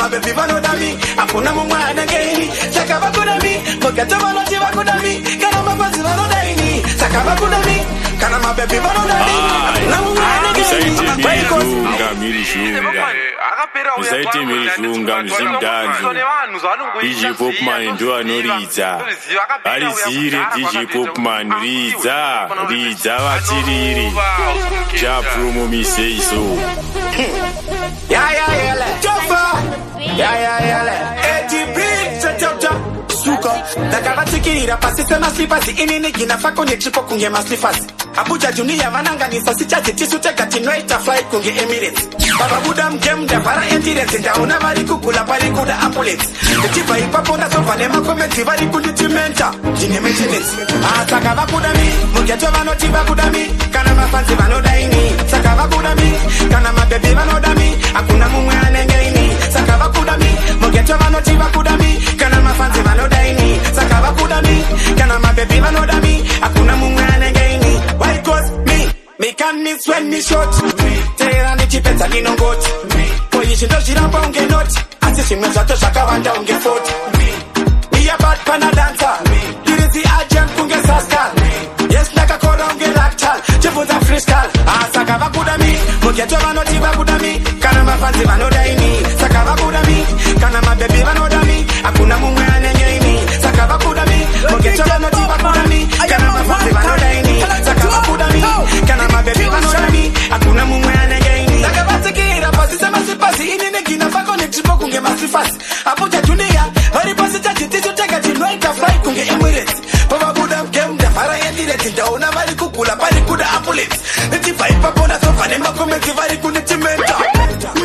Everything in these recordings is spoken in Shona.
Mabhebhi vanoda mi, hakuna mumwe anenge ini. Saka vakuda mi, mugeto vanoti vakuda mi. Kana mafanzi vanoda ini. Saka vakuda mi, kana mabhebhi vanoda mi. Hakuna mumwe anenge ini. Musaite mhirizhonga, mhirizhonga. Musaite mhirizhonga muZimdanzo. DJ Popman ndo anoridza. Varizire DJ Popman, ridza, ridza vatiriri. Jah promo me say so. Ya ya yele. Tofa. Ya ya yele. ATP chatata. Suka. Ndakavatsikirira pasi semasipasi, inini gina fako nechipo kunge maslifasi. Abuja Junior vananganisa sichazi, tisu tega tinoita flight kunge Emirates. Vavabuda mugame ndavhara entrance, ndaona vari kugula pari kuda ambulance. Ndichibva ipapo ndazobva nemacomments, vari kunditimenta ndine maintenance. Ah, saka vakuda mi, mugeto vanoti vakuda mi, kana mafanzi vanoda ini. Saka vakuda mi, kana mabhebhi vanoda mi, hakuna mumwe anenge ini. Saka vakuda mi, mugeto vanoti vakuda mi, kana mafanzi vanoda ini. Saka vakuda mi, kana mabhebhi vanoda mi, hakuna mumwe anenge ini. Why? Cause me, me can miss when me shot. Teera ndichipedza ndinongoti. Ko izvi ndozviramba unge noti. Asi zvimwe zvacho zvakawanda unge 40. Me a bad pana dancer. Ndiri zi agent kunge Sascal. Yes, ndakakora unge lactal. Chibvunza freestyle. Ah, saka vakuda mi, mugeto vanoti vakuda mi, kana mafanzi vanoda ini. Saka vakuda mi, kana mabhebhi vanoda mi, hakuna mumwe anenge ini. Saka vakuda mi, mugeto vanoti vakuda mi, kana mafanzi vanoda ini. Saka vakuda mi, kana mabhebhi vanoda mi, hakuna mumwe anenge ini. Ndakavatsikira pasi semasipasi, ini negina fako nechipo kunge masifasi. Abuja Junior vari pasi chachiticho tega tinoita fly kunge Emirates. Pavabuda mugame ndavhara entrance, ndaona vari kugula pari kuda ambulance. Ndichibva ipapo ndazobva nemacomments, vari kunditimenta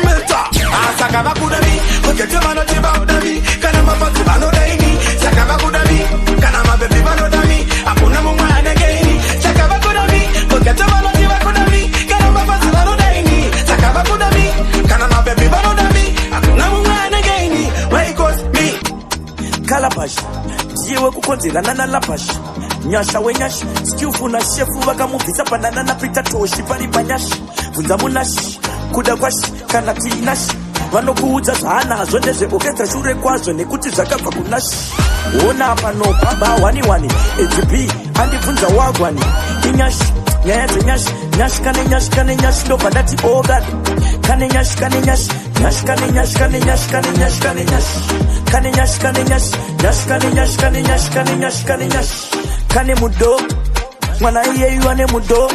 menta. Ah, saka vakuda mi, mugeto vanoti vakuda mi, kana mafanzi vanoda ini. Saka vakuda mi, kana mabhebhi vanoda mi, hakuna mumwe anenge ini. Saka vakuda mi, mugeto vanoti vakuda mi, kana mafanzi vanoda ini. Saka vakuda mi, kana mabhebhi vanoda mi, hakuna mumwe anenge ini. Why? Cause me. Calabash ndiye wekukonzerana nalabash, nyasha wenyasha, skillful na shefu vakamubvisa panana naPeter Toshi pari panyashi. Bvunza munashi kuda kwashi kana tiinashi, vanokuudza zvaanazvo ndezveorchestra shure kwazvo nekuti zvakabva kunashi. Ona pano baba 11 AGB andibvunza wagwani inyashi, nyaya dzenyashi, nyashi kane nyashi kane nyashi. Ndobva ndati ogad kane nyashi kane nyashi, nyashi kane nyashi kane nyashi kane nyashi kane nyashi kane nyashi kane nyashi, nyashi kane nyashi kane nyashi kane nyashi kane nyashi kane mudo, mwana iyeyu ane mudo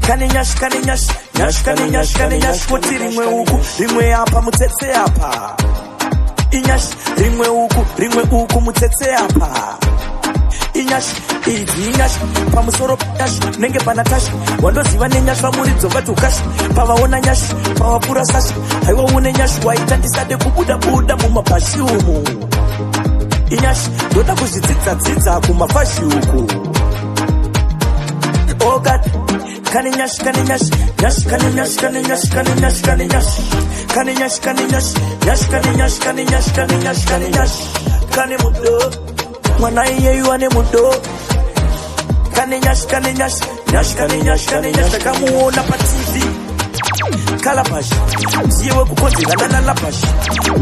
kane nyashi kane nyashi, nyashi kane nyashi kane nyashi. Kuti rimwe uku rimwe apa mutsetse apa inyashi, rimwe uku rimwe uku mutsetse apa inyashi, idzi inyashi pamusoro nyashi nenge pana tashi wandoziva nenyashi vamuridzo vati ukashi pavaona nyashi pavapfuura sashi. Haiwa une nyashi waita ndisade kubuda buda mumabhashi umu inyashi, ndoda kuzvidzidza dzidza kumafashi uku. Oh God, kane nyashi kane nyashi, nyashi kane nyashi kane nyashi kane nyashi kane nyashi kane nyashi kane nyashi, nyashi kane nyashi kane nyashi kane nyashi kane nyashi kane mudo, mwana iyeyu ane mudo kane nyashi kane nyashi, nyashi kane nyashi kane nyashi. Takamuona paTV Calabash ndiye wekukonzerana nalabash,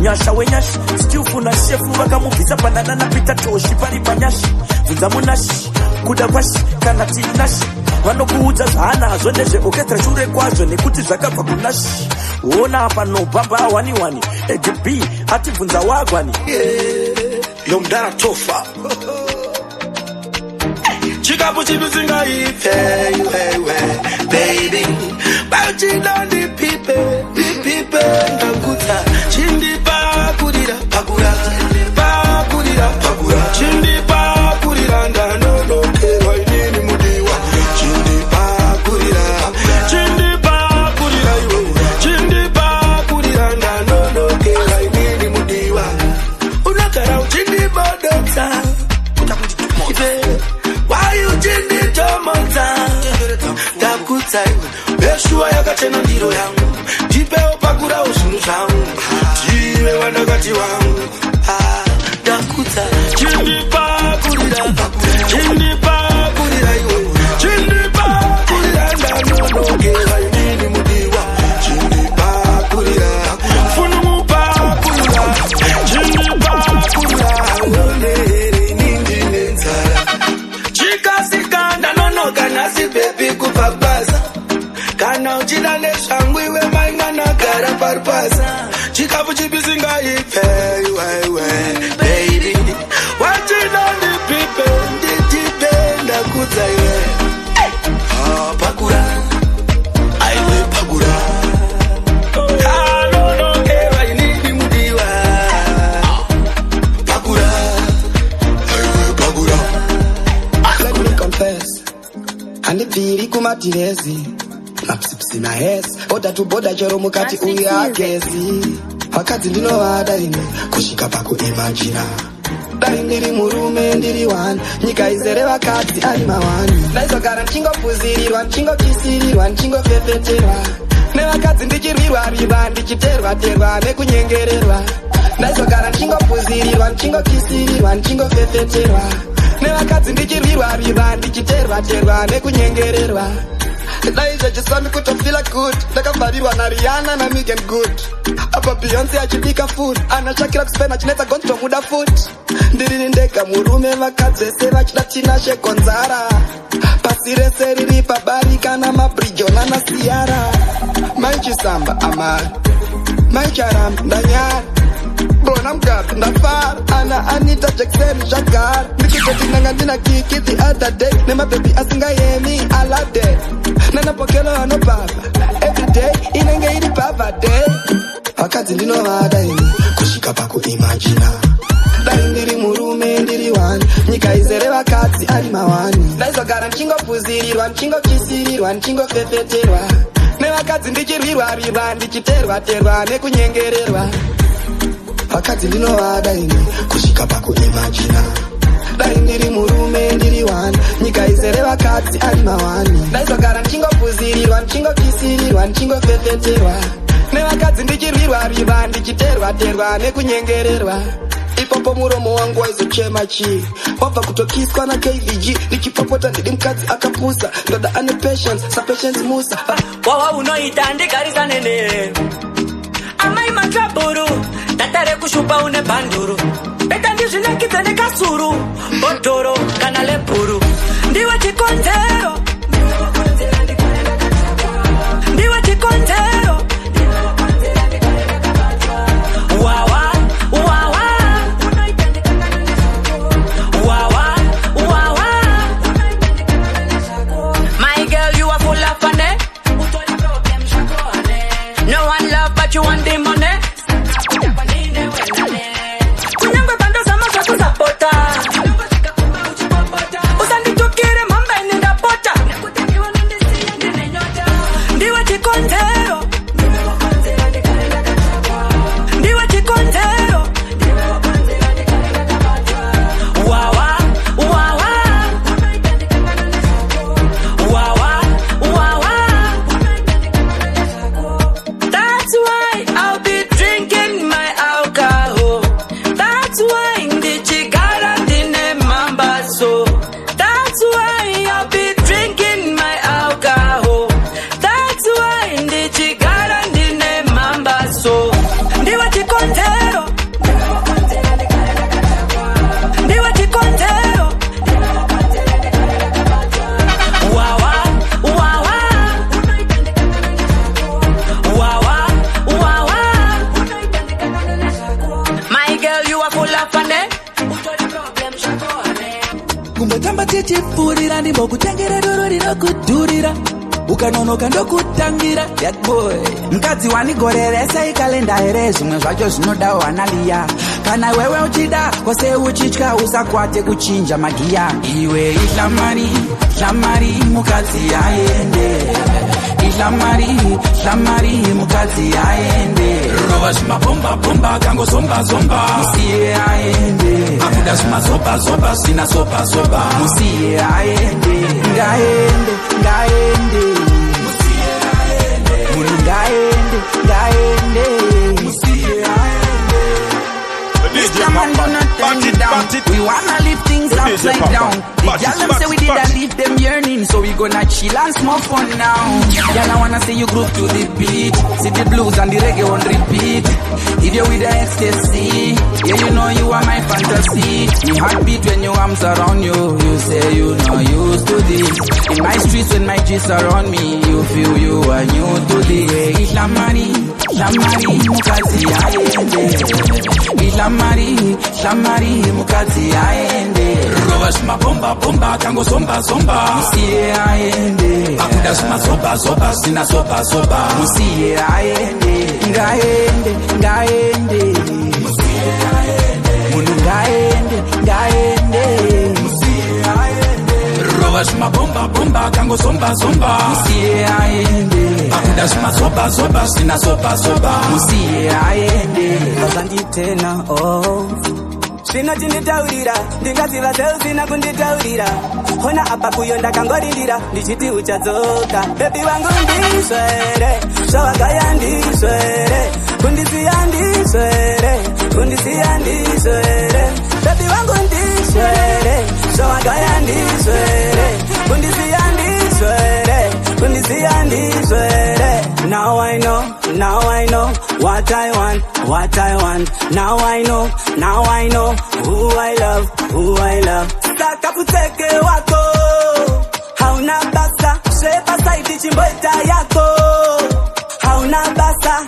nyasha wenyashi, skillful na shefu vakamubvisa panana naPeter Toshi pari panyashi. Bvunza munashi kuda kwashi kana tiinashi, vanokuudza zvaanazvo ndezveorchestra shure kwazvo nekuti zvakabva kunashi. Ona pano baba 11 AGB atibvunza wagwani. Lomdara Tofa. Chikapu chipi singaipe iwewe baby, bauchida ndipipe ndipipe, ndakuta chindipakurira pakura pakurira pakura, chindipakurira ndanonokerwa inini mudiwa, chindipakurira chindipakurira iwe, chindipakurira ndanonokerwa inini mudiwa, unogara uchindibodotsa wai uchinditomodza, ndakutsa iwe veshuwa yakachena ndiro yangu, ndipewo pakurawo zvinhu zvangu, ndiwe wandakati wangu. Ah, ndakutsa chindipakurira chindipakurira iwe, chindipakurira ndanonokera inini mudiwa, chindipakurira funumupa. Basa chikafu chipi singaipe iwewe baby wachinondipipe nditipe ndakudza iwe. Ah, pakura aiwe pakura anonokerwa inini mudiwa pakura aiwe pakura. Let me confess, handibviri kumatirezi mapsipsi nahes border to border chero mukati uyu agezi. Vakadzi ndinovada ini kusvika pakuimajina. Dai ndiri murume ndiri one, nyika izere vakadzi ari mawani. Ndaizogara ndichingopuzirirwa, ndichingokisirirwa, ndichingofefeterwa nevakadzi, ndichirwirwa riva, ndichiterwa terwa nekunyengererwa. Ndaizogara ndichingopuzirirwa, ndichingokisirirwa, ndichingofefeterwa nevakadzi, ndichirwirwa riva, ndichiterwa terwa nekunyengererwa. Dai zvechisami kutofila good ndakavharirwa naRihanna naMegan Good, apa Beyonce achibika food, anaShakira kuSpain achinetsa gonzomuda futi. Ndirini ndega murume, vakadzi vese vachida Tinashe Gonzara. Pasi rese riri pabarika namabrijo nanaSiyara. Maichisamba amari maicharamba ndanyara bona Mugabe ndafara ana Anita Jackson zvagara. Ndikutoti ndanga ndina Kiki the other day nemabhebhi asingayemi alade nanapokelo anobhabha everyday inenge iri bhabha day. Vakadzi ndinovada ini kusvika pakuimajina. Dai ndiri murume ndiri one, nyika izere vakadzi ari mawani. Ndaizogara ndichingopuzirirwa, ndichingokisirirwa, ndichingofefeterwa nevakadzi, ndichirwirwa rirwa, ndichiterwa terwa nekunyengererwa. Vakadzi ndinovada ini kusvika pakuimajina. Dai ndiri murume ndiri one, nyika izere vakadzi ari mawani. Ndaizogara ndichingopuzirirwa, ndichingokisirirwa, ndichingofefeterwa nevakadzi, ndichirwirwa riva, ndichiterwa terwa nekunyengererwa. Ipapo muromo wangu waizochema chii wabva kutokiswa naKVG ndichipopota. Ndidi mukadzi akapusa, ndoda ane patience saPatience Musa. Wawa unoita ndigarisane ne amai matrabhuru tatare kushupa une bhanduru beta ndizvinakidze nekasuru bhodhoro kana lebhuru. Ndiwe chikonzero, ndiwe chikonzero. Wawa wawa wawa wawa. My girl, you are full of funny. No one love but you want the money. Kunyangwe bandozama zvakusapota, usanditukire mhamba ini ndapota. Ndiwe chikonzero, ndiwe chikonzero. Wawa wawa wawa wawa. That's why I'll be drinking my alcohol. That's why ndichigara ndine mambaso. That's why I'll be drinking my alcohol. That's why ndichigara ndine mambaso. Ndiwe chikonzero, ndiwe chikonzero. Wawa wawa wawa wawa. My girl, you are full of funny. Kumbotamba tichipfuurira ndimbokutengere doro rinokudhurira ukanonoka ndokutangira yakboy. Mukadzi wani gore rese ikalenda here? Zvimwe zvacho zvinodawo analiya. Kana iwewe uchida kwose uchitya usakwate kuchinja magiya. Iwe idla mari, dla mari, mukadzi aende. Idla mari, dla mari, mukadzi aende. Rova zvimabhombabhomba kangozomba-zomba. Musiye aende. Akuda zvimazoba-zoba zvisina soba-soba. Musiye aende, ngaende, ngaende munhu, ngaende, ngaende. Musiye aende. DJ Popman. one down. We wanna leave things upside down. The girl them say we did a leave them yearning, so we gonna chill and smoke for now. Girl, I wanna see you groove to the beat, see the blues and the reggae on repeat. If you're with the ecstasy, yeah, you know you are my fantasy. Me heartbeat when your arms around you, you say you not used to this. In my streets when my G's around me, you feel you are new to this. Islamari, Islamari, mukadzi aende. Islamari, Islamari, mukadzi aende. Rova zvimabhomba bhomba, kangozomba zomba. Musiye aende. Akuda zvimazoba zoba, zina zoba zoba. Musiye aende. Ngaende, ngaende. Musiye aende. Munhu ngaende, ngaende. Musiye aende. Rova zvimabhomba bhomba, kangozomba zomba. Musiye aende. Akuda zvimazoba zoba, zina zoba zoba. Musiye aende. Vasanditena oh. Zvino chinditaurira, ndingaziva seusina kunditaurira. Hona apa kuyo ndakangorindira, ndichiti uchadzoka. Baby wangu ndizvo here, zvawagaya ndizvo here, kundisiya ndizvo here, kundisiya ndizvo here. Baby wangu ndizvo here, zvawagaya ndizvo here, kundisiya ndizvo here, kundisiya ndizvo here. Now I know, now I know what I want, what I want. Now I know, now I know who I love, who I love. Saka puteke wako, hauna basa, zvepasaidi chimboita yako, hauna basa.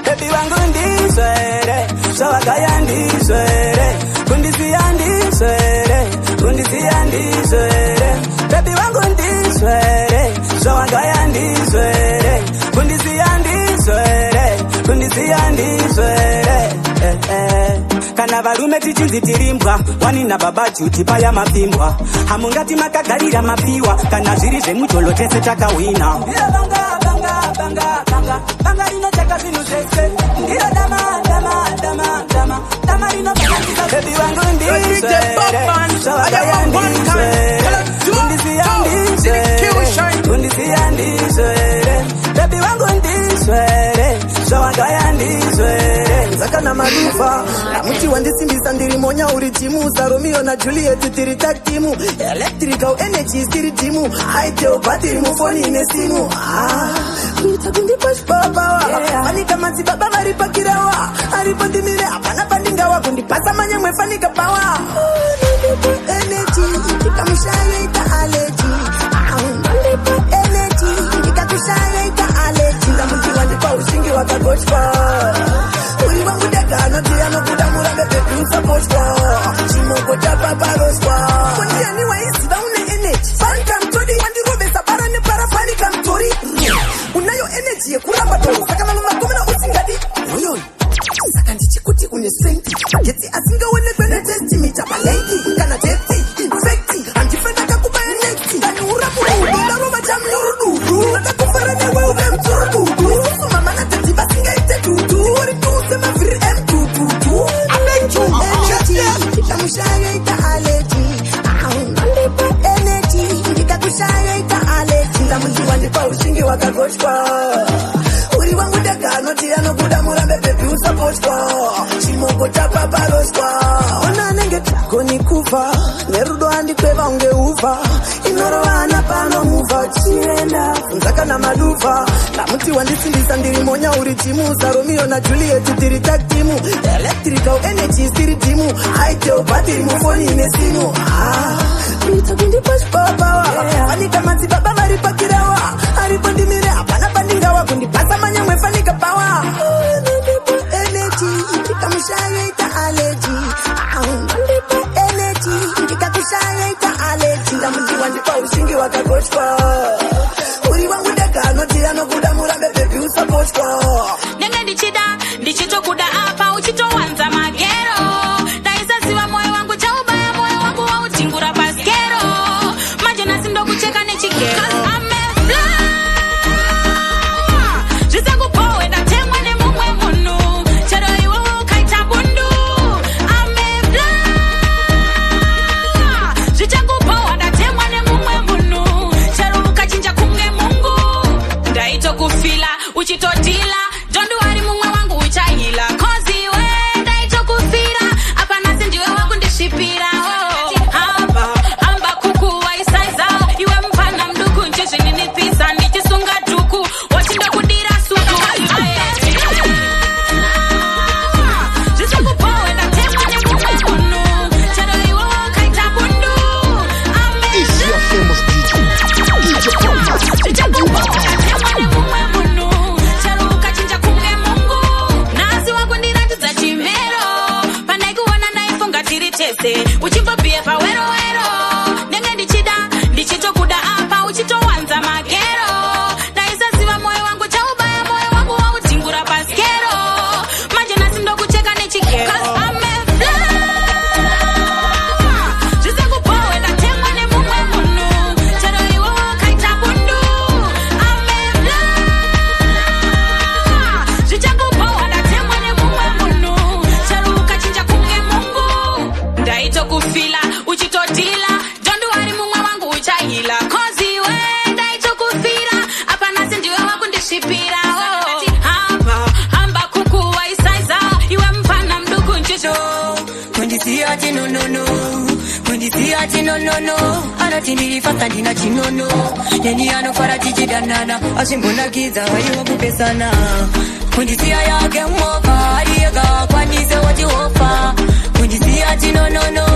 Baby wangu ndizvo here, zvawagaya ndizvo here, kundisiya ndizvo here, kundisiya ndizvo here. Baby wangu ndizvo here, zvawagaya ndizvo here, kundisiya ndizvo here, kundisiya ndizvo here. Eh, eh. Kana varume tichinzi tirimbwa wani nababa juti paya mapfimbwa, hamungati makagarira mapiwa. Kana zviri zvemujolo tese takahwina. Ndiro banga, banga, banga, banga, banga rinochaka zvinhu zvese. Ndiro dama, dama, dama, dama, dama rinobatanisa. Baby wangu ndizvo here, zvawagaya ndizvo here, kundisiya ndizvo here, kundisiya ndizvo here. Baby wangu ndizvo here, zvawagaya ndizvo here. Dzakana malufa namuti wandisimbisa, ndiri monya uri timu saRomeo naJuliet, tiri tag team, electrical energy tiri timu aitel bhatiri mufoni nesimu. Kuita kundipa chipapawa, fanika madzibaba vari pakirawa aripo ndimire, hapana pandingawa kundipasa manyamwe, fanika pawa energy ikamushayoita allergy, unondipa energy ikakushayoita allergy. Ndamuti wandipa ushingi wakagochwa, uri wangu ndega anoti anokuda murambe. Baby usapochwa, chimoko chapaparoswa kondiani waiziva une energy. Fanika mutori wandirovesa bara nepara, fanika mutori unayo energy yekuramba to, saka vamwe vakomana usingadi oyoyo. Saka ndichikuti une strength, magetsi asingaonekwe netestimeter palenki kana depth. In fact handife ndakakubaya next kaniura murudo, ndarova chamunyurududu, ndoda kufara newe uve mutsurududu. Isusu mama natati vasingaite dudu uri tuse mavhiri emdududu. Ndikamushayoita allergy, unondipa energy ndikakushayoita allergy. Ndamuti wandipa ushingi wakagochwa, uri wangu ndega anoti anokuda murambe. Baby usapochwa, chimoko chapaparoswa ona anenge dragoni kufa nerudo andikweva unge ufa inorovana pano muvha chienda funzakana malufa. Ndamuti wandisimbisa, ndiri monya uri timu saRomeo naJuliet, tiri tag team, electrical energy tiri timu aitel bhatiri mufoni nesimu. Kuita kundipa chipapawa, fanika madzibaba vari pakirawa aripo ndimire, hapana pandingawa kundipasa manyamwe, fanika pawa unondipa energy ndikamushayoita allergy, unondipa energy ndikakushayoita allergy. Ndamuti wandipa ushingi wakagochwa, uri wangu ndega anoti anokuda murambe. Baby usapochwa. Ndenge ndichida ndichitokuda apa uchitowanza magero. Ndaisaziva mwoyo wangu chaubaya, mwoyo wangu wautingura paskero. Manje nhasi ndokucheka nechigero. I'm a flower. Zvisakubowe ndatemwa nemumwe munhu, chero iwewe ukaita bundu. I'm a flower. Zvichakubowa ndatemwa nemumwe munhu, chero ukachinja kunge mungu. Ndaitoku Ndinetse uchimbobhiyevha wero wero. Ndenge ndichida, ndichitokuda, apa uchitowanza magero. Ndaisaziva moyo wangu chaubaya, moyo wangu waudzingura paskero. Manje nhasi ndokucheka nechigero. 'Cause I'm a flower. Zvisekubowe ndatemwa nemumwe munhu, chero iwe wakaita bundu. I'm a flower. Zvichakubowa ndatemwa nemumwe munhu, chero ukachinja kunge mungu. Ndaitokufila uchitodhila, don't worry, mumwe wangu uchahila. 'Cause iwe ndaitokufira, apa nhasi ndiwe wakundisvipira. Oh. Hamba hamba kuku waisaiza, iwe mufana muduku nchicho. Kundisiya chinonono, kundisiya chinonono. Anoti ndiri fasta, ndina chinono. Neni anofara tichidanana, achimbonakidza waiwa kupesana. Kundisiya yake movha, ariyega akwanise wachihofa. Kundisiya chinonono,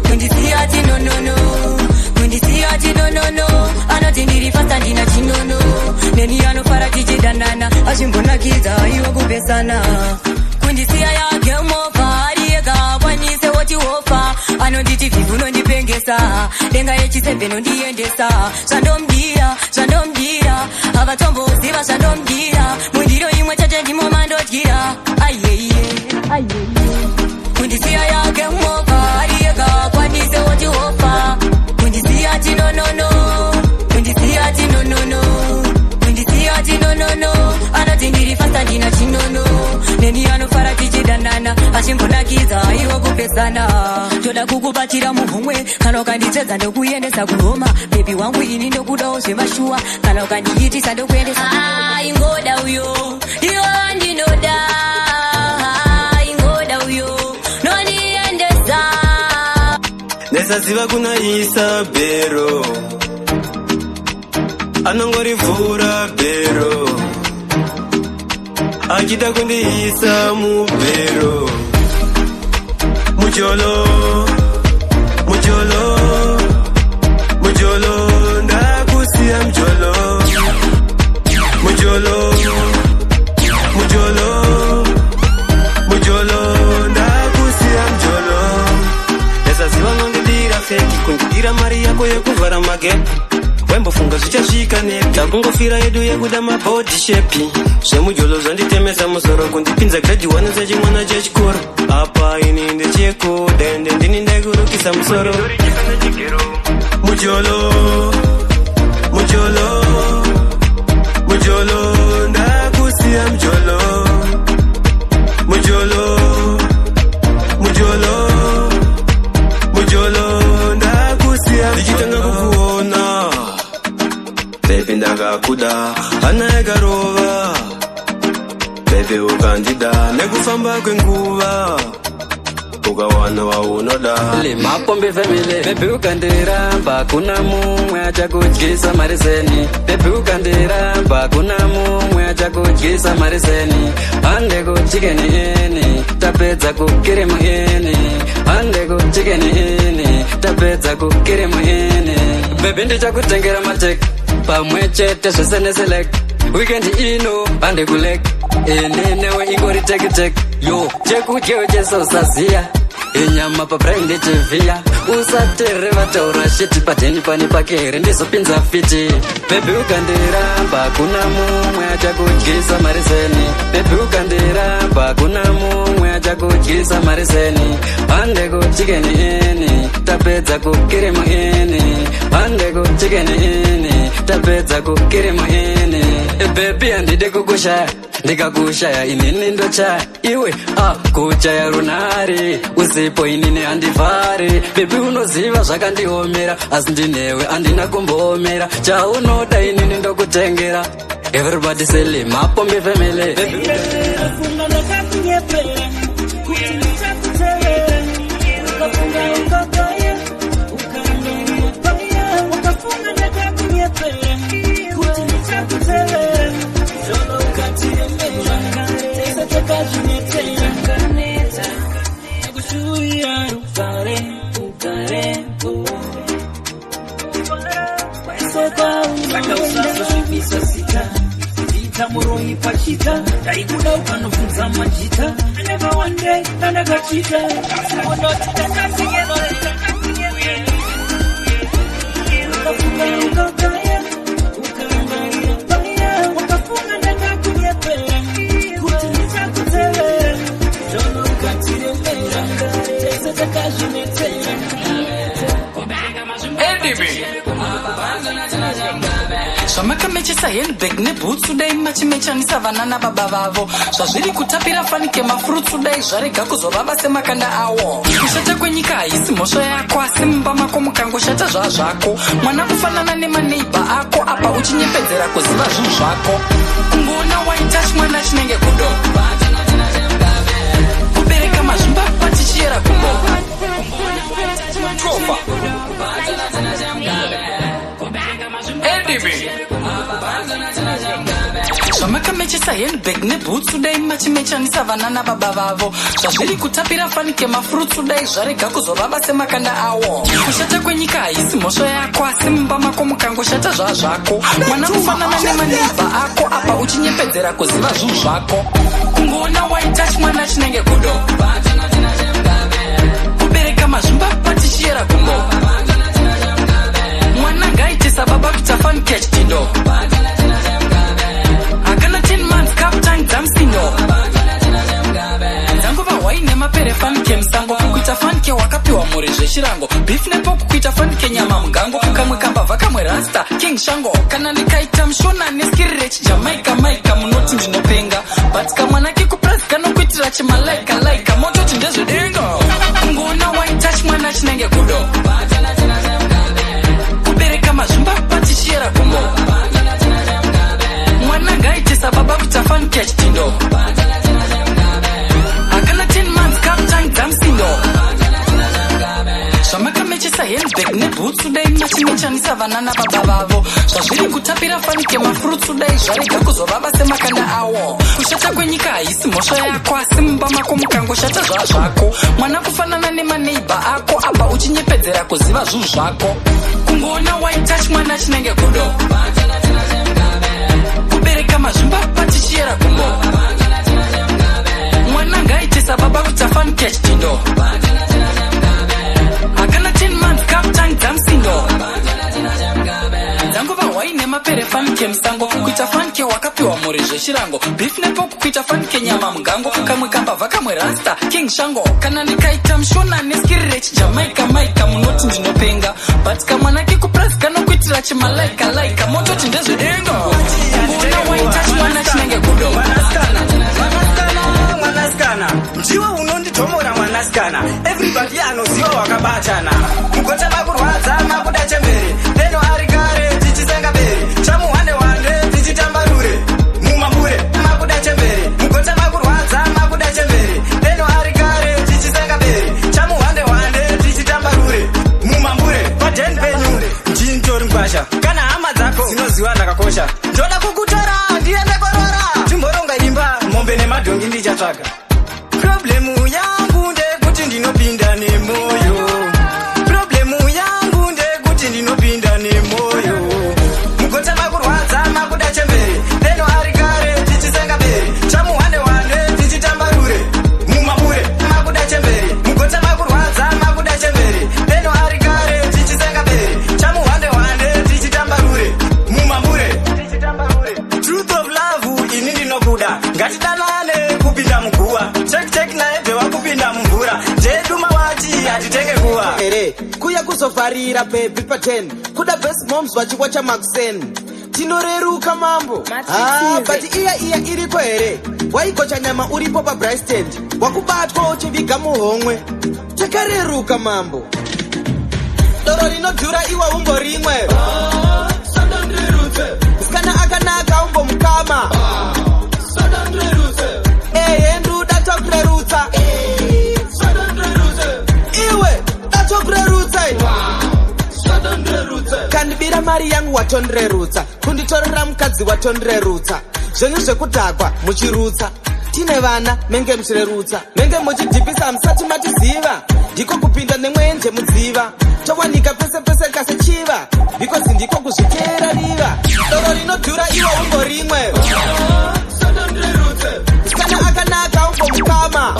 kundisiya chinonono, kundisiya chinonono. Anoti ndiri fasta, ndina chinono. Neni anofara tichidanana, achimbonakidza aiwa kupesana. Kundisiya yake movha, ariyega akwanise wochihofa. Anonditi vhivhu unondipengesa, denga yechiseven nondiendesa. Zvandomudira, zvandomudira, havatomboziva zvandomudira. Mundiro imwe chete ndimo mandodyira, aiyeiye, aiyeiye. Kundisiya yake movha, ariyega akwanise wochihofa. Kundisiya chinonono, kundisiya chinonono, kundisiya chinonono. Anoti ndiri fasta, ndina chinono. Neni anofara tichidanana, achimbonakidza aiwa kupesana. Toda kukubatira muhomwe, kana ukanditsvedza ndokuendesa kuRoma. Baby wangu, ini ndokudawo zvemashuwa, kana ukandiitisa ndokuendesa. Ingoda uyo ndiyo ndinoda, ingoda uyo nondiendesa. Nesaziva kuna isa bhero, anongorivhura bhero achida kundiisa mubhero. Mujolo, mujolo, mujolo, ndakusiya mujolo. Mujolo, mujolo, mujolo, ndakusiya mujolo. Nesaziva nondidira fake, kundidira mari yako yekuvhara magepi. Wembofunga zvichasvika nepi? Takungofira yedu yekuda mabody shape. Zvemujolo zvanditemesa musoro, kundipinza grade 1 sechimwana chechikoro. Apa ini ndechekuda, ende ndini ndaikurukisa musoro. Mujolo, mujolo, mujolo, ndakusiya mujolo. Mujolo, mujolo, mujolo, ndakusiya. Ndichitanga kukuona baby, ndakakuda, hana yakarova baby, ukandida. Nekufamba kwenguva ukawana waunoda. Limapombi family. Baby, ukandiramba kuna mumwe achakudyisa mariseni. Baby, ukandiramba kuna mumwe achakudyisa mariseni. Hande kuChicken Inn, tapedza kuCream Inn. Hande kuChicken Inn, tapedza kuCream Inn. Baby, ndichakutengera mateki pamwe chete zvese neselect. Weekend ino hande kulake, ini newe ingori tekiteki. Yo, chekudyewo chesausaziya, inyama pabrain ndechivhiya. Usatere vataura shit padheni pane pake here, ndizopinza fiti. Baby, ukandiramba kuna mumwe achakudyisa mariseni. Baby, ukandiramba kuna mumwe achakudyisa mariseni. Hande kuChicken Inn, tapedza kuCream Inn. Hande kuChicken Inn, tapedza kuCream Inn. Baby, handidi kukushaya, ndikakushaya inini ndochaya. Iwe a kuchaya runhare, usipo inini handivhari. Baby, unoziva zvakandiomera, asi ndinewe handina kumboomera. Chaunoda inini ndokutengera. Everybody say Limapombi family. Funga ndakakunyepera kuti ndichakutevera, ukafunga ukakaya ukandiapaya. Ukafunga ndakakunyepera kuti ndichakutevera, zvono ukatiremera, tese takazvinetera. Nakushuwira rugare, ugare kwese kwaunoenda. Usazosvibisa zita, ita muroi pachita. Ndaikuda ukanobvunza majita. I never one day ndandakachita unoti ndakakunyepera. Ukafunga ukagaya, ukaangalia paya, wakafunga ndakakunyepera kuti ndichakutevera. Zvino ukatiremera, tese takazvinetsera. ADB. Zvamakamechesa handbag nebhutsu, dai machimechanisa vana nababa vavo. Zvazviri kutapira fanike mafurutsu, dai zvarega kuzovava semakanda awo. Kushata kwenyika haisi mhosva yako, asi mumba mako mukangoshata zvazvako. Mwana kufanana nemaneibha ako, apa uchinyepedzera kuziva zvinhu zvako. Kungoona waita chimwana chinenge gudo, kubereka mazvimba patichiyera gumbo. Tofa. ADB. Zvamakamechesa handbag nebhutsu, dai machimechanisa vana nababa vavo. Zvazviri kutapira fanike mafurutsu, dai zvarega kuzovava semakanda awo. Kushata kwenyika haisi mhosva yako, asi mumba mako mukangoshata zvazvako. Mwana kufanana nemaneibha ako, apa uchinyepedzera kuziva zvinhu zvako. Kungoona waita chimwana chinenge gudo, kubereka mazvimba patichiyera gumbo. Mwana ngaitisa baba kuita fanike chidindo. Hakana 10 months captan dzamusindo dzangova hwai nemapere fanike musango. Kuita fanike wakapiwa mhuri zvechirango, beef nepoko kuita fanike nyama mugango. Kamwe kambavha, kamwe rasta king shango. Kana ndikaita mushona neskiri rechijamaika maika, munoti ndinopenga, but kamwana kekupurazi kanokuitira chimalaika laika, mototi ndezvedenga. Kungoona waita chimwana chinenge gudo, kubereka mazvimba patichiyera gumbo. Mwana ngaitisa baba kuita fanike chidindo. Hakana 10 months captan dzamusindo. Zvamakamechesa handbag nebhutsu, dai machimechanisa vana nababa vavo. Zvazviri kutapira fanike mafurutsu, dai zvarega kuzovava semakanda awo. Kushata kwenyika haisi mhosva yako, asi mumba mako mukangoshata zvazvako. Mwana kufanana nemaneibha ako, apa uchinyepedzera kuziva zvinhu zvako. Kungoona waita chimwana chinenge gudo, kubereka mazvimba patichiyera gumbo. Mwana ngaitisa baba kuita fanike chidindo. Hakana 10 months captan dzamusindo dzangova hwai nemapere fanike musango. Kuita fanike wakapiwa mhuri zvechirango, beef nepoko kuita fanike nyama mugango. Kamwe kambavha, kamwe rasta king shango. Kana ndikaita mushona neskiri rechijamaika maika, munoti ndinopenga, but kamwana kekupurazi kanokuitira chimalaika laika, mototi ndezvedenga. Kungoona waita chimwana chinenge gudo. Mwanasikana, mwanasikana, ndiwe unonditomora mwanasikana. Everybody anoziva wakabatana. Mugota makurwadza, makuda chembere. Deno ari kare tichisenga bere, chamuhwande wande tichitamba rure mumambure. Makuda chembere, mugota makurwadza, makuda chembere. Deno ari kare tichisenga bere, chamuhwande wande tichitamba rure mumambure. Paden penyu ndinitori mkwasha, kana hama dzako dzinoziva ndakakosha. Ndoda kukutora ndiende korora, timboronga imba, mombe nemadhongi ndichatsvaga. Problem yangu ndekuti ndinopinda nemoyo, problem yangu ndekuti ndinopinda nemoyo. Mugota makurwadza, makuda chembere. Deno ari kare tichisenga bere, chamuhwande wande tichitamba rure mumambure. Makuda chembere, mugota makurwadza, makuda chembere. Deno ari kare tichisenga bere, chamuhwande wande tichitamba rure mumambure. Truth of love, ini ndinokuda, ngatidanane kupinda muguva. Check check naye wakupinda mumvura, jedu mawati hatitenge kuva. Here kuya kuzovharira baby pa10, kuda best moms vachiwacha maxen. Tinoreruka mambo. Ah, but iya iya iriko here? Waigocha nyama uripo pabristand, wakubatwa uchiviga muhomwe. Takareruka mambo. Doro rinodhura iwe umborimwe. Musikana akanaka umbomukama. Ehe, nduda tokurerutsa iwe, datokurerutsa. Kandibira mari yangu watondirerutsa, kunditorera mukadzi watondirerutsa. Zvenyu zvekudhakwa muchirutsa, tine vana menge muchirerutsa, menge muchidhipisa musati matiziva. Ndiko kupinda nemwenje mudziva, towanika pese pese kasechiva, because ndiko kuzviteera riva. Doro rinodhura iwe umborimwe. Musikana akanaka umbomukama.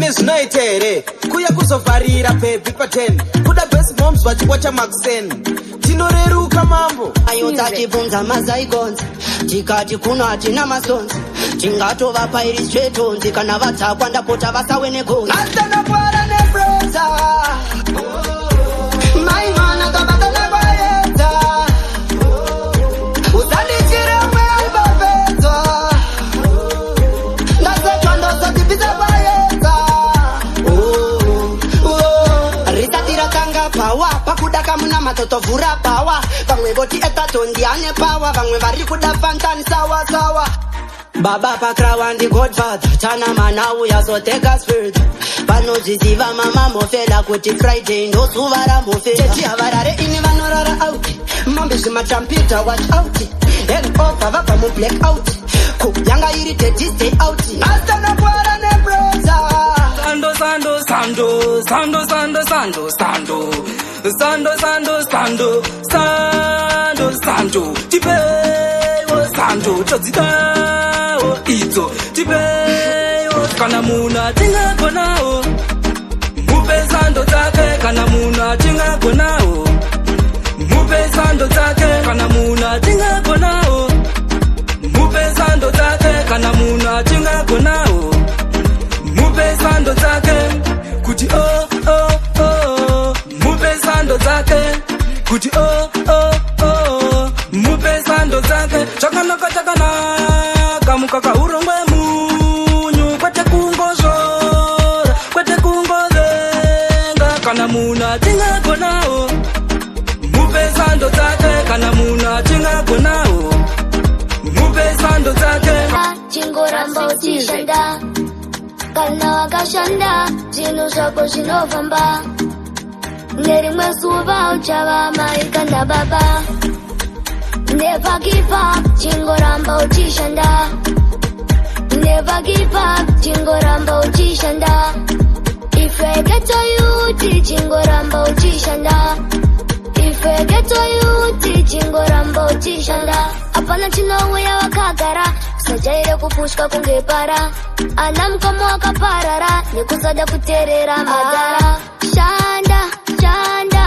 Ini zvinoita here kuya kuzovharira baby pa10, kuda best moms vachiwacha maxen? Tinoreruka mambo. Ayo, tachibvunza mazaigonzi, tikati kuno hatina masonzi, tingatovapa iri stretonzi. Kana vatakwa, ndapota vasawe negonzi. Asanapwara nebreza, mai mwana kabatana kwaedza, usanditire mweaibapedzwa, ndasechwa ndosatibvisa kwaedza. Risati ratanga pawa pakuda kamuna matotovhura pawa. Vamwe voti etato ndiane pawa, vamwe vari kuda fantani sawa sawa. Baba pakrawa ndi godfather tana manauya, so take us further. Vanozviziva mama mofela kuti Friday ndo zuva ramofela. Chechi havarare ini, vanorara out mombe zvimatrampita. Watch out, hangover vabva mublack out, ku yanga iri daddy's day out. Asanapwara nebreza. Sando, sando, sando, sando, sando, sando, sando, sando, sando, sando, sando, sando, tipeiwo sando, todzidawo idzo, tipeiwo. Kana munhu achingagonawo, mupe sando dzake. Kana munhu achingagonawo, mupe sando dzake. Kana munhu achingagonawo, mupe sando dzake. Kana munhu achingagonawo, mupe sando dzake. Kuti oh oh oh, mupe sando dzake. Kuti oh oh oh, mupe sando dzake. Chakanaka chakanaka, mukaka urongwe munyu, kwete kungozvora, kwete kungovenga. Kana munhu achingagonawo, mupe sando dzake. Kana munhu achingagonawo, mupe sando dzake. Chingoramba uchishanda, kana wakashanda zvinhu zvako zvinofamba. Nerimwe zuva uchava mai kana baba. Never give up, chingoramba uchishanda. Never give up, chingoramba uchishanda. If I get to you, chingoramba uchishanda. If I get to you, chingoramba uchishanda. Hapana chinouya wakagara, usajaire kupushwa kunge para. Ana mukoma wakaparara nekusada kuteerera madhara. Shanda, shanda,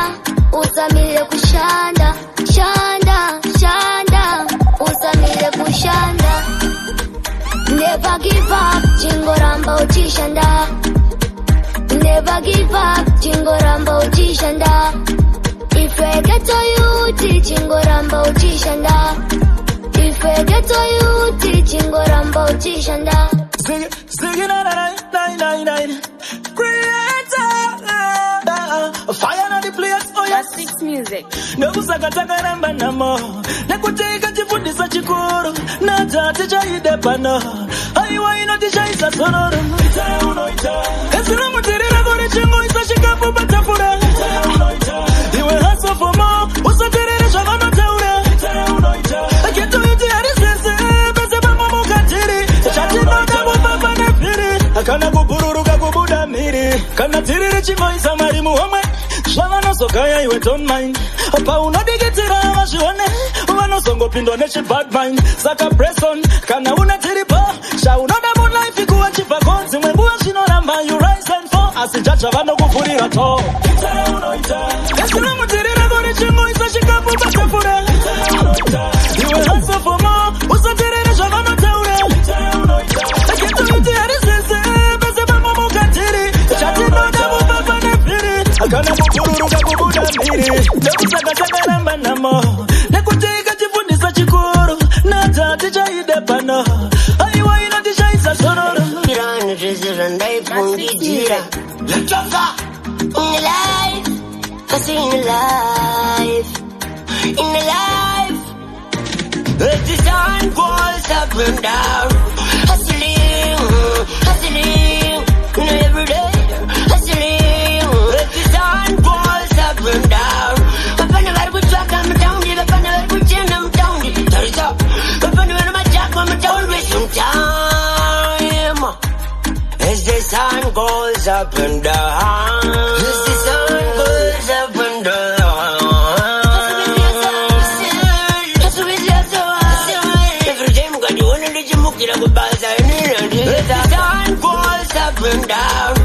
usamire kushanda. Shanda, shanda, usamire kushanda. Never give up, chingoramba uchishanda. Never give up, chingoramba uchishanda. If I get to you, chingoramba uchishanda. If I get to you, chingoramba uchishanda. Ziggy, ziggy, nine, nine, nine, nine, nine. Creator, fire on the place, oh yes. Six Music. Ndokusaka takaramba namo nekuti ikachifundisa chikuru natate chaide pano, aiwa, inotishaisa zororo. Eziramutirira kuri chingoisa chikafu patafura. Iwe hustle for more, usaterere zvavanotaura. Ghetto youth harisese pese pamomukatiri, chatinoda kufamba nevhiri, kana kubhururuka kubuda mhiri. Kana tiri richingoisa mari muhomwe, zvavanozogaya iwe don't mind. Paunodikitira vazvione, vanozongopindwa nechibad mind. Saka press on kana una tiripo, chaunoda mulife kuachibva ko. Dzimwe nguva zvinoramba, you rise and fall, asi jaja vanokuvhurira to. Ezvinomutirira kuri chingoisa chikafu patafura. Iwe hustle for more, usaterere zvavanotaura. Ghetto youth harisese pese pamomukatiri, chatinoda kufamba nevhiri, kana kubhururuka kubuda mhiri. Ndokusaka takaramba namo nekuti ikachifundisa chikuru natate chaide pano, aiwa, inotishaisa zororo. Pirani zvese zvandaifungidzira. In the life, I see in the life, in the life. As the sun goes up and down, hustling, hustling, you know every day, hustling. As the sun goes up and down, vapana vari kutsvaka mutaundi, vapana vari kuchena mutaundi, tarisa, vapana vari majaka mutaundi, wasting time. As the sun goes up and down, as the sun goes up and down. Every day mukationa ndichimukira kubasa, inini. As the sun goes up Up and down.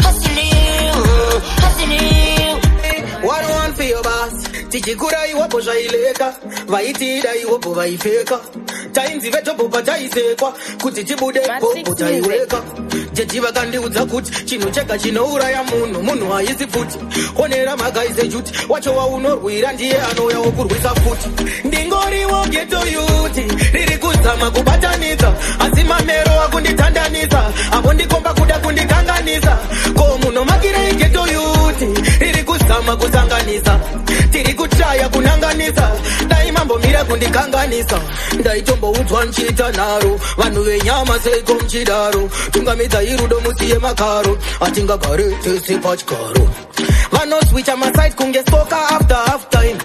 Hustling, hustling. One one for your boss. Tichikura iwapo zvaileka, vaitida iwopo vaipfeka. Tainzi vetopo pataisekwa kuti tibude popo taiweka. Jeji vakandiudza kuti chinhu chega chinouraya munhu, munhu haisi pfuti. Onera makaise juti wacho waunorwira ndiye anouya wokurwisa futi. Ndingoriwo ghetto youth riri kuzama kubatanidza, asi mamero akunditandanisa, avondikomba kuda kundikanganisa. Ko munomakirei ghetto youth riri kuzama kusanganisa, tiri kuchaya kunanganisa, dai mambomira kundikanganisa. Ndaitomboudzwa nchiita nharo, vanhu venyama seiko muchidaro, tungamidzai rudo musiye makaro, atingagare tese pachigaro. Vanoswicha maside kunge soccer after half time,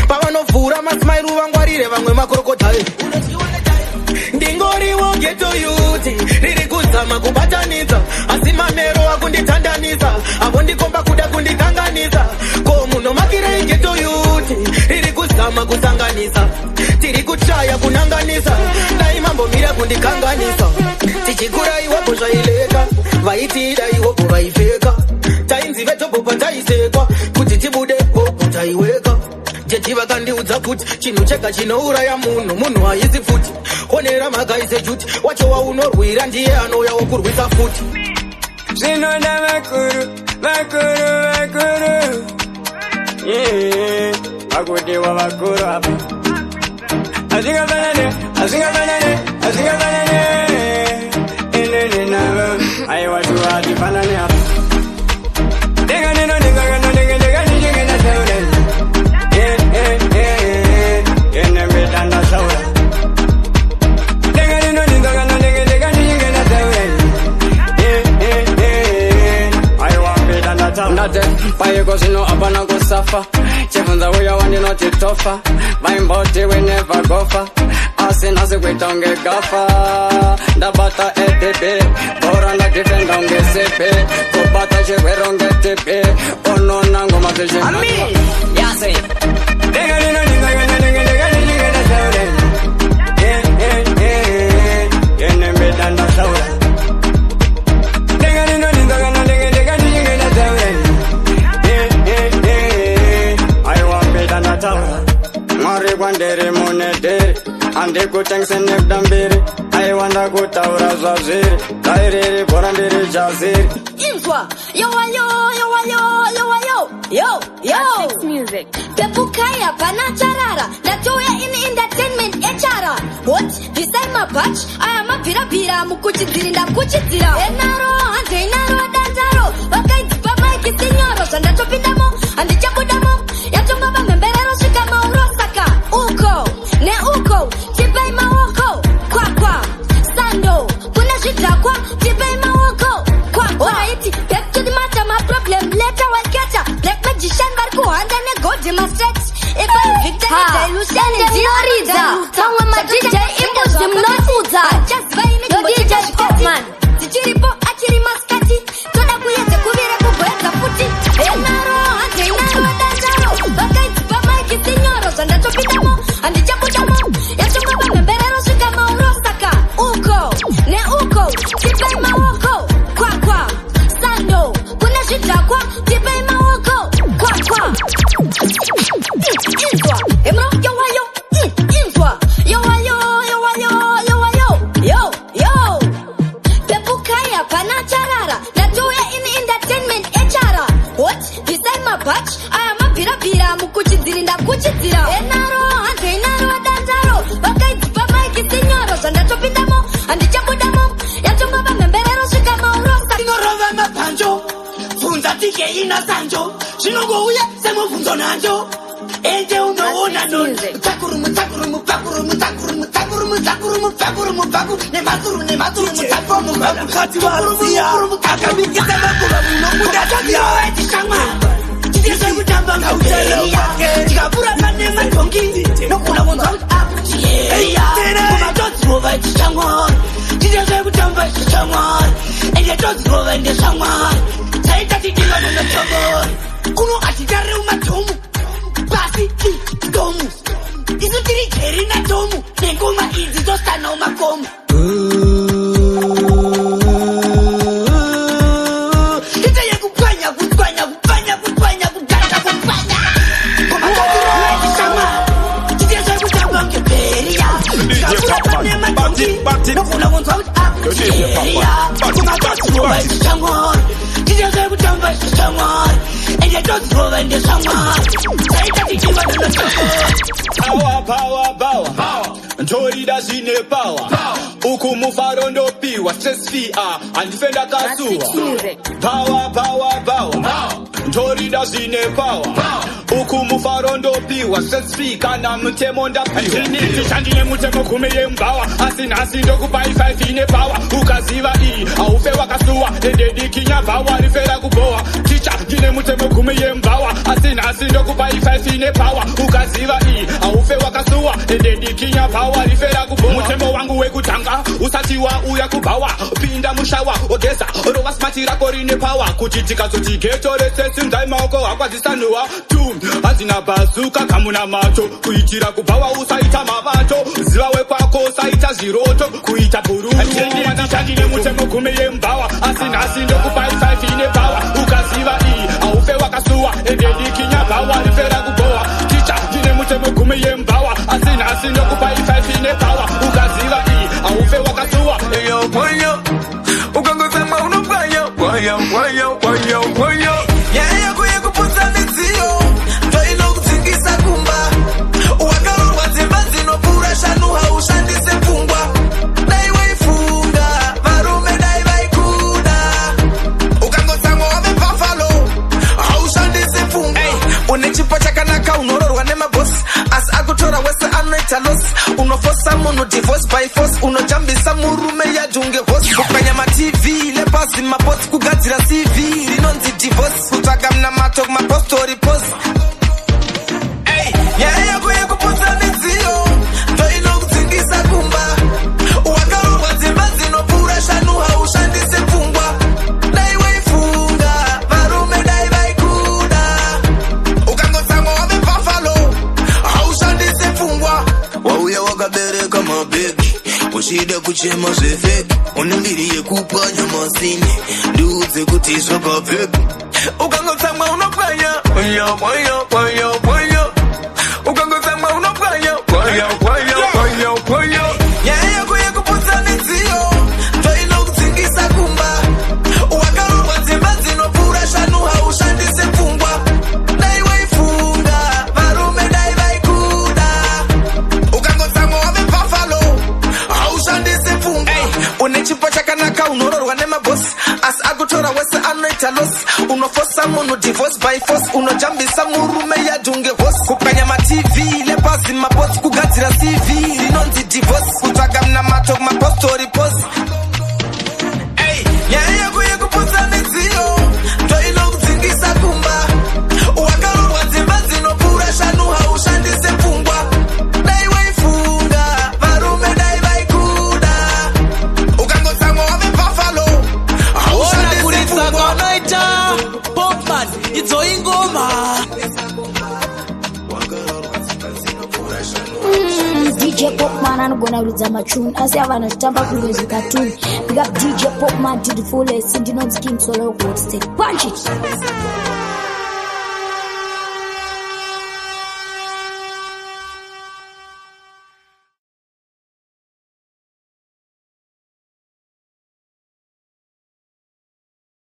pavanovhura masmairu vangwarire vamwe makrocodile. Ndingoriwo ghetto youth riri kuzama kubatanidza, asi mamero akunditandanisa, avondikomba kuda kundikanganisa. Ko munomakirei ghetto youth riri kuzama kusanganisa, tiri kuchaya kunanganisa, dai mambomira kundikanganisa. Tichikura iwapo zvaileka, vaitida iwopo vaipfeka. Tainzi vetopo pataisekwa kuti tibude popo taiweka. Jeji vakandiudza kuti chinhu chega chinouraya munhu, munhu haisi pfuti. Onera makaise juti wacho waunorwira ndiye anouya wokurwisa futi. Zvinoda vakuru, vakuru, vakuru. Yeah, vakudiwa vakuru apa. Hazvingafanane, hazvingafanane, hazvingafanane. Inini navo, aiwa shuwa hatifanane apa. Ndega nino, ndega kano, ndega, ndega ndichinge ndasaura. Yeah, yeah, yeah, yeah. Ine mbita ndasaura. Ndega nino, ndega kano, ndega, ndega ndichinge ndasaura. Yeah, yeah, yeah. Aiwa mbita ndataura. Ndate paiko zvino hapana kusafa, chibvunza uya wandinoti tofa, vaimboti we never go far, asi nhasi kuita unge gafa. Ndabata adb bhora, ndadefenda unge CB, kubata chirwere unge TB, unona ngoma dzechiyase. Ndega nino, ndega kano, ndega, ndega ndichinge ndasaura. Yeah, yeah, yeah. Ine mbita ndasaura. Ndega nino, ndega kano, ndega, ndega ndichinge ndasaura. Yeah, yeah, yeah. Aiwa mbita ndataura. Mwari kwandiri mune dhiri, handikutengese nekuda mbiri, aiwa ndakutaura zvazviri, dai riri bhora ndiri jaziri. Inzwa yowayo, yowayo, yowayo, yo yo. Music. Pepukai, hapana charara, ndatouya ini entertainment echara hot. Bvisai mabhachi aya mabvirabvira, mukuchidziri ndakuchidzira enaro hanzo inaro dandaro vakaidzipa maiki sinyoro zvandatopindamo handichabudamo, yatongova mhemberero svika mauro. Saka uko neuko tipei maoko kwakwa, sando kune zvidhakwa, tipei maoko kwakwa. Alright, back to the matter, maproblem later waketa. Black magician vari kuhanda negold mastret. Ndinoridza pamwe maDJ imbudzi munofudza no DJ Popman. Dzichiripo achiri masikati, toda kuyedza kuvire kugoedza futi enaro hanze inaro dandaro vakaidzipa maiki sinyoro zvandatopindamo handichabudamo, yatongova mhemberero svika mauro. Saka uko neuko tipei maoko kwakwa, sando kune zvidhakwa, tipei maoko kwakwa. Inzwa emro yowayo, inzwa yowayo, yowayo, yowayo, yo yo. Pepukai, hapana charara, ndatouya ini entertainment echara hot. Bvisai mabhachi aya mabvirabvira, mukuchidziri ndakuchidzira enaro hanzo inaro dandaro vakaidzipa maiki sinyoro zvandatopindamo handichabudamo, yatongova mhemberero svika mauro. Inorova mapanjo, bvunza tikeina sanjo, zvinongouya semubvunzo nanjo. Ende unoona noni mutakuru, mutakuru, mupakuru, mutakuru, mutakuru, mutakuru, mupakuru, mupakuru nemakuru nemakuru, mutakuru, Mukadzi waziya akabikisa makuva munobuda ziya. Tishamwa titese kutamba ngauteria, tikapura pane madhongi nokuna kunzwa kuti akutieya ngoma todzirova tichamwari, titese kutamba tichamwari, ende todzirova ende shamwari taita tidiva munotomori kuno hatitare mumatomu pasi ti tomu, isu tiri jeri natomu nengoma idzi tosanawo makomo. Taitodzirova ndezvamwari, taita tichivadana. Power, power, power. Ntorida zvine power. Uku mufaro ndopiwa stress free, ah, handife ndakasuwa. Power, power, power. Ntorida zvine power. Uku mufaro ndopiwa stress free, kana mutemo ndapiwa. Ndini mutemo 10 yembawa, asi nhasi ndokupai 5 ine power. Ukaziva iyi haufe wakasuwa, ende dikinyabhawa rifera kubowa. Ticha, ndine mutemo 10 yembawa, asi nhasi ndokupai 5 ine power. Ukaziva iyi haufe wakasuwa, ende dikinyabhawa rifera kubowa. Mutemo wangu wekutanga, usati wauya kubhawa, pinda mushawa, ogeza, rova smart rako rine power. Kuti tikazoti ghetto rese simdzai maoko, hakwazisanuwa tu hazina bhazuka kamuna macho kuitira kubhawa. Usaita mavato, ziva wekwako, usaita zviroto kuita bhururu. Ndine mutemo 10 yembawa, asi nhasi ndokupai 5 ine power. Ukaziva iyi haufe wakasuwa, ende dikinyabhawa rifera kubowa. Ticha, ndine mutemo 10 yembawa, asi nhasi ndokupai 5 ine power. Ukaziva iyi haufe wakasuwa. Pwanya, ukangotsamwa unopwanya, pwanya, pwanya, pwanya, pwanya. Nyaya yako yekuputsa midziyo ndoinokudzingisa kumba. Wakarorwa dzimba dzinopfuura 5, haushandise pfungwa. Dai waifunga, varume dai vaikuda. Ukangotsamwa wave buffalo, haushandise pfungwa. Une chipo chakanaka, unororwa nemabhosi, asi akutora wese anoita loss. Unofosa munhu divorce by force, unojambisa murume yadhunge hosi. Kupwanya maTV lepasi mapotsi, kugadzira CV rinonzi divorce, kutsvaga munamato kumapostori posi. Nyaya yako yekuputsa midziyo ndoinokudzingisa kumba. Wakarorwa dzimba dzinopfuura 5, haushandise pfungwa. Dai waifunga, varume dai vaikuda. Ukangotsamwa wave buffalo, haushandise pfungwa. Wauya wakabereka mabhegi, uchida kuchema zvefake. Une mbiri yekupwanya masini, ndiudze kuti zvakabvepi. Ukangotsamwa unopwanya, pwanya, pwanya, pwanya, pwanya. Ukangotsamwa unopwanya, pwanya, pwanya, pwanya, pwanya. Nyaya yako yekuputsa midziyo ndoinokudzingisa kumba. Wakarorwa dzimba dzinopfuura 5, haushandise pfungwa. Dai waifunga, varume dai vaikuda. Ukangotsamwa wave buffalo, haushandise pfungwa. Une chipo chakanaka, unororwa nemabhosi, asi akutora wese anoita loss. Unofosa munhu divorce by force, unojambisa murume yadhunge hosi, kupwanya maTV lepasi mapotsi, kugadzira CV rinonzi divorce, kutsvaga munamato kumapostori posi. Nyaya yako yekuputsa midziyo ndoinokudzingisa kumba. Wakarorwa dzimba dzinopfuura 5, haushandise pfungwa. Dai waifunga, varume dai vaikuda. Ukangotsamwa wave buffalo, haushandise Kuridza pfungwa. kwanoita Popman, idzo ingoma. DJ Popman anogona kuridza machuni, asi ava vanotamba kunge zvikatuni. Big up DJ Popman to the fullest. Ndinonzi King Solo State. Punch it.